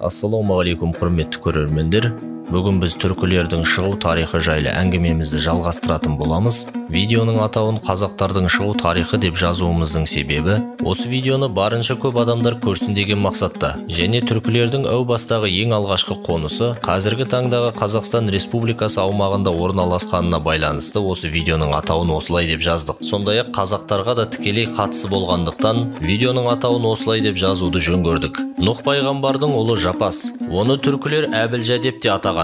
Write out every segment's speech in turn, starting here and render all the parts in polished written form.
Ассалаумағалейкум, құрметті көрермендер. Бүгін біз түркілердің шығу тарихы жайлы әңгімемізді жалғастыратын боламыз. Видеоның атауын қазақтардың шығу тарихы деп жазуымыздың себебі, осы видеоны барынша көп адамдар көрсін деген мақсатта. Және түркілердің әу бастағы ең алғашқы қонысы қазіргі таңдағы Қазақстан Республикасы аумағында орналасқанына байланысты осы видеоның атауын осылай деп жаздық. Сондай-ақ қазақтарға да тікелей қатысы болғандықтан видеоның атауын осылай деп жазуды жөн көрдік. Нұх пайғамбардың ұлы Жапас, оны түркілер Әбілжа деп те атаған.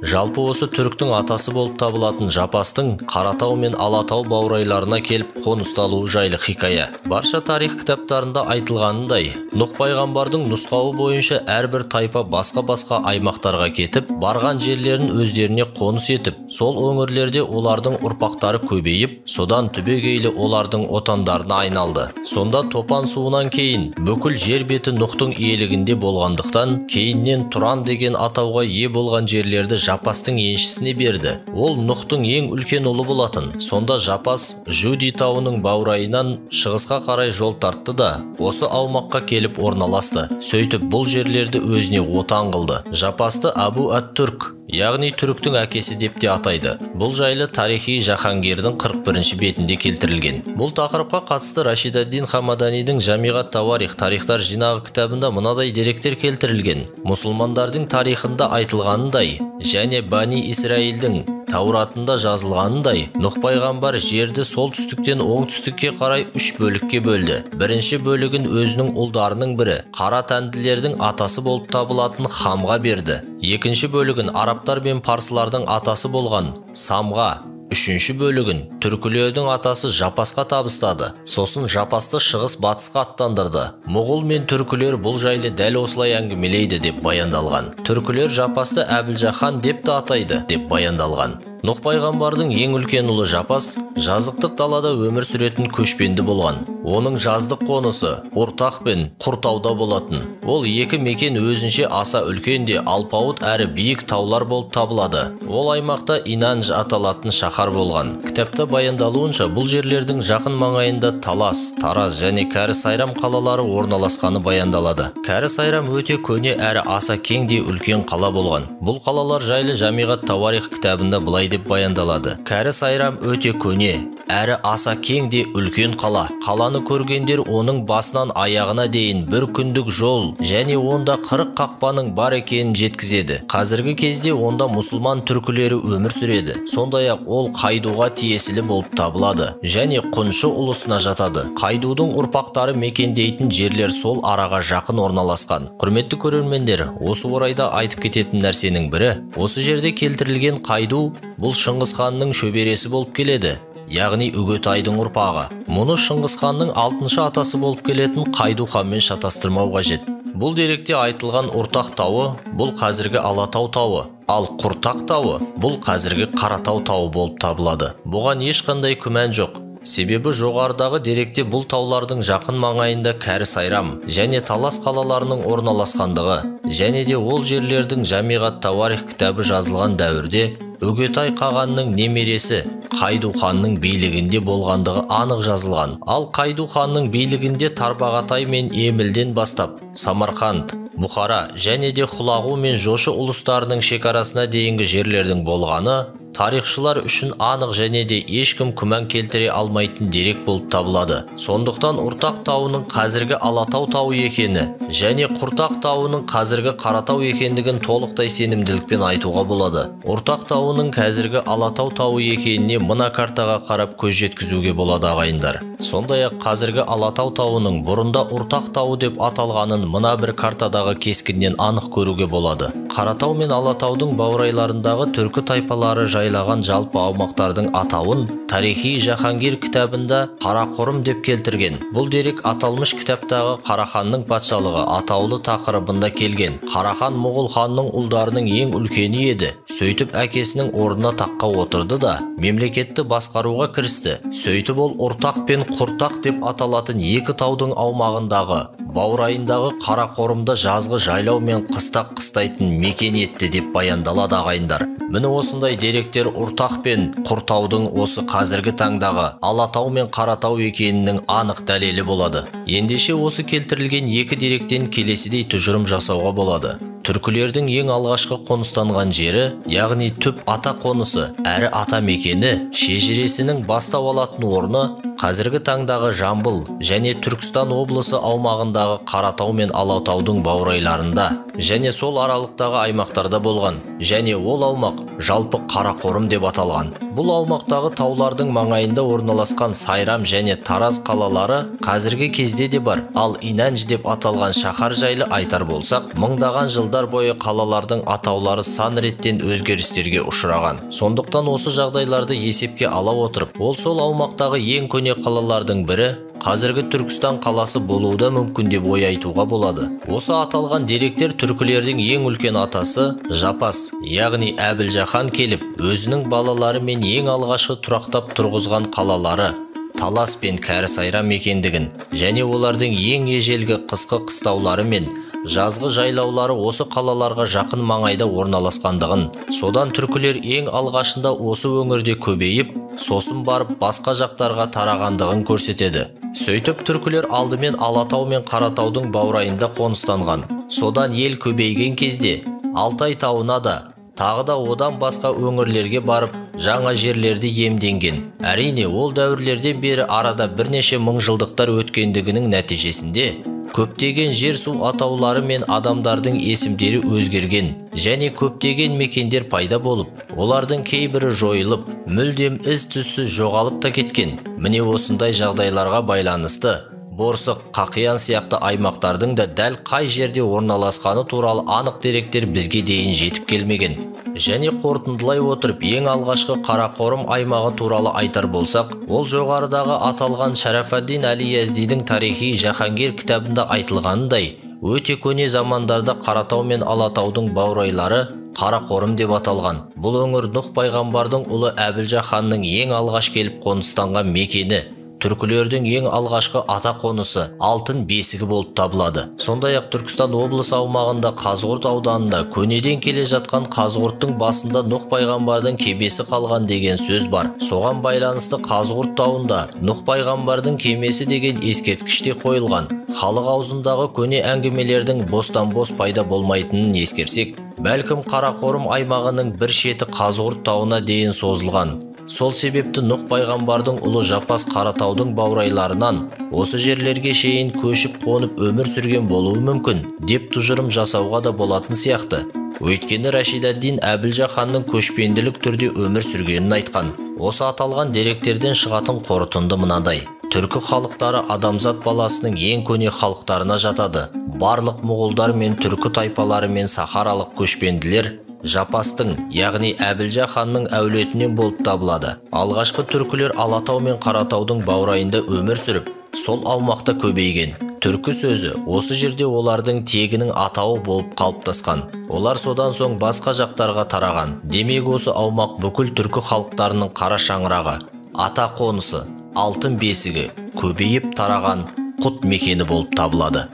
Жалпы осы түріктің атасы болып табылатын Жапастың Қаратау мен Алатау баурайларына келіп қонысталуы жайлы хикая. Барша тарих кітаптарында айтылғанындай, Нұх пайғамбардың нұсқауы бойынша әрбір тайпа басқа-басқа аймақтарға кетіп, барған жерлерін өздеріне қоныс етіп, сол өңірлерде олардың ұрпақтары көбейіп, содан түбегейлі олардың отандарына айналды. Сонда топан суынан кейін бүкіл жер беті Нұхтың иелігінде болғандықтан, кейіннен Тұран деген атауға ие болған жерлерді Жапастың еншісіне берді. Ол Нұхтың ең үлкен ұлы болатын. Сонда Жапас Жуди тауының баурайынан шығысқа қарай жол тартты да, осы аумаққа келіп орналасты. Сөйтіп бұл жерлерді өзіне отан қылды. Жапасты Абу ат-Түрк, яғни түріктің әкесі деп те атайды. Бұл жайлы тарихи Жаһангердің 41-ші бетінде келтірілген. Бұл тақырыпқа қатысты Рашидаддин Хамаданидің Жамиғат Таварих тарихтар жинағы кітабында мынадай деректер келтірілген. Мұсылмандардың тарихында айтылғанындай және Бани Исраилдің Тауратында жазылғанындай, Нұх пайғамбар жерді солтүстіктен оңтүстікке қарай үш бөлікке бөлді. Бірінші бөлігін өзінің ұлдарының бірі, қара тәнділердің атасы болып табылатын Хамға берді. Екінші бөлігін арабтар мен парсылардың атасы болған Самға, үшінші бөлігін түркілердің атасы Жапасқа табыстады. Сосын Жапасты шығыс батысқа аттандырды. Моғол мен түркілер бұл жайлы дәл осылай әңгімелейді деп баяндалған. Түркілер Жапасты Әбілжахан деп те атайды деп баяндалған. Нұх пайғамбардың ең үлкен ұлы Жапас жазықтық далада өмір сүретін көшпенді болған. Оның жаздық қонысы Ортақ пен Құртауда болатын. Ол екі мекен өзінше аса үлкен де алпауыт әрі биік таулар болып табылады. Ол аймақта Инанж аталатын шаһар болған. Кітапта баяндалуынша, бұл жерлердің жақын маңайында Талас, Тараз және Кәрі Сайрам қалалары орналасқаны баяндалады. Кәрі Сайрам өте көне әрі аса кең де үлкен қала болған. Бұл қалалар жайлы Жамиғат Таварих кітабында былай деп баяндалады. Кәрі Сайрам өте көне, әрі аса кең де үлкен қала. Қаланы көргендер оның басынан аяғына дейін бір күндік жол және онда 40 қақпаның бар екенін жеткізеді. Қазіргі кезде онда мұсылман түркілері өмір сүреді. Сондай-ақ ол Қайдуға тиесілі болып табылады және Құншы ұлысына жатады. Қайдудың ұрпақтары мекендейтін жерлер сол араға жақын орналасқан. Құрметті көрермендер, осы орайда айтып кететін нәрсенің бірі, осы жерде келтірілген Қайду бұл Шыңғыс ханның шөбересі болып келеді, яғни Үгетайдың ұрпағы. Мұны Шыңғыс ханның 6-шы атасы болып келетін Қайду ханмен шатастырмау қажет. Бұл деректе айтылған Ортақ тауы бұл қазіргі Алатау тауы, ал Құртақ тауы бұл қазіргі Қаратау тауы болып табылады. Бұған ешқандай күмән жоқ. Себебі жоғарыдағы деректе бұл таулардың жақын маңайында Кәрі Сайрам және Талас қалаларының орналасқандығы және де ол жерлердің Жамиғат Таварих кітабы жазылған дәуірде Үгетай қағанның немересі Қайду ханның билігінде болғандығы анық жазылған. Ал Қайду ханның билігінде Тарбағатай мен Емілден бастап Самарқанд, Бұхара және де Құлағу мен Жошы ұлыстарының шекарасына дейінгі жерлердің болғаны тарихшылар үшін анық және де ешкім күмән келтіре алмайтын дерек болып табылады. Сондықтан Ортақ тауының қазіргі Алатау тауы екені және Құртақ тауының қазіргі Қаратау екендігін толықтай сенімділікпен айтуға болады. Ортақ тауының қазіргі Алатау тауы екеніне мына картаға қарап көз жеткізуге болады, ағайындар. Сондай-ақ қазіргі Алатау тауының бұрында Ортақ тауы деп аталғанын мына бір картадағы кескіннен анық көруге болады. Қаратау мен Алатаудың баурайларындағы түркі тайпалары жайлаған жалпы аумақтардың атауын тарихи Жаһангер кітабында Қарақұрым деп келтірген. Бұл дерек аталмыш кітаптағы Қараханның патшалығы атаулы тақырыбында келген. Қарахан Моғол ханның ұлдарының ең үлкені еді. Сөйтіп әкесінің орнына таққа отырды да мемлекетті басқаруға кірісті. Сөйтіп ол Ортақ пен Құртақ деп аталатын екі таудың аумағындағы баурайындағы Қарақорымда жазғы жайлау мен қыстақ қыстайтын мекен етті деп баяндалады, ағайындар. Міне осындай деректер Ортақ пен Құртаудың осы қазіргі таңдағы Алатау мен Қаратау екенінің анық дәлелі болады. Ендеше осы келтірілген екі деректен келесідей тұжырым жасауға болады. Түркілердің ең алғашқы қоныстанған жері, яғни түп ата қонысы, әрі ата мекені, шежіресінің бастау алатын орны қазіргі таңдағы Жамбыл және Түркістан облысы аумағындағы Қаратау мен Алатаудың баурайларында және сол аралықтағы аймақтарда болған, және ол аумақ жалпы Қарақорым деп аталған. Бұл аумақтағы таулардың маңайында орналасқан Сайрам және Тараз қалалары қазіргі кезде де бар. Ал Инанж деп аталған шаһар жайлы айтар болсақ, мыңдаған жылдар бойы қалалардың атаулары сан реттен өзгерістерге ұшыраған. Сондықтан осы жағдайларды есепке ала отырып, ол сол аумақтағы ең көне қалалардың бірі қазіргі Түркістан қаласы болуы да мүмкін деп ой айтуға болады. Осы аталған деректер түркілердің ең үлкен атасы Жапас, яғни Әбілжахан келіп, өзінің балалары мен ең алғашқы тұрақтап тұрғызған қалалары Талас пен Кәрі Сайрам екендігін және олардың ең ежелгі қысқы қыстаулары мен жазғы жайлаулары осы қалаларға жақын маңайда орналасқандығын, содан түркілер ең алғашында осы өңірде көбейіп, сосын барып басқа жақтарға тарағандығын көрсетеді. Сөйтіп түркілер алдымен Алатау мен Қаратаудың баурайында қоныстанған. Содан ел көбейген кезде Алтай тауына да, тағы да одан басқа өңірлерге барып, жаңа жерлерді иемденген. Әрине, ол дәуірлерден бері арада бірнеше мың жылдықтар өткендігінің нәтижесінде көптеген жер-су атаулары мен адамдардың есімдері өзгерген және көптеген мекендер пайда болып, олардың кейбірі жойылып, мүлдем із-түзсіз жоғалып та кеткен. Міне осындай жағдайларға байланысты Борсық, Қақиян сияқты аймақтардың да дәл қай жерде орналасқаны туралы анық деректер бізге дейін жетіп келмеген. Және қорытындылай отырып, ең алғашқы Қарақорым аймағы туралы айтар болсақ, ол жоғарыдағы аталған Шарафаддин Әли Яздидің тарихи Жаһангер кітабында айтылғанындай, өте көне замандарда Қаратау мен Алатаудың баурайлары Қарақорым деп аталған. Бұл өңір Нұх пайғамбардың ұлы Әбілжаханның ең алғаш келіп қоныстанған мекені, түркілердің ең алғашқы ата қонысы, алтын бесігі болып табылады. Сондай-ақ Түркістан облысы аумағында Қазығұрт ауданында көнеден келе жатқан Қазығұрттың басында Нұх пайғамбардың кемесі қалған деген сөз бар. Соған байланысты Қазығұрт тауында Нұх пайғамбардың кемесі деген ескерткіш те қойылған. Халық аузындағы көне әңгімелердің бостан-бос пайда болмайтынын ескерсек, бәлкім Қарақорым аймағының бір шеті Қазығұрт тауына дейін созылған. Сол себепті Нұх пайғамбардың ұлы Жапас Қаратаудың баурайларынан осы жерлерге шейін көшіп қонып өмір сүрген болуы мүмкін деп тұжырым жасауға да болатын сияқты. Өйткені Рашидаддин Әбілжаханның көшпенділік түрде өмір сүргенін айтқан. Осы аталған деректерден шығатын қорытынды мынадай. Түркі халықтары адамзат баласының ең көне халықтарына жатады. Барлық моғолдар мен түркі тайпалары мен сахаралық көшпенділер Жапастың, яғни Әбілжаханның әулетінен болып табылады. Алғашқы түркілер Алатау мен Қаратаудың баурайында өмір сүріп, сол аумақта көбейген. Түркі сөзі осы жерде олардың тегінің атауы болып қалыптасқан. Олар содан соң басқа жақтарға тараған. Демек, осы аумақ бүкіл түркі халықтарының қара шаңырағы, ата қонысы, алтын бесігі, көбейіп тараған құт мекені болып табылады.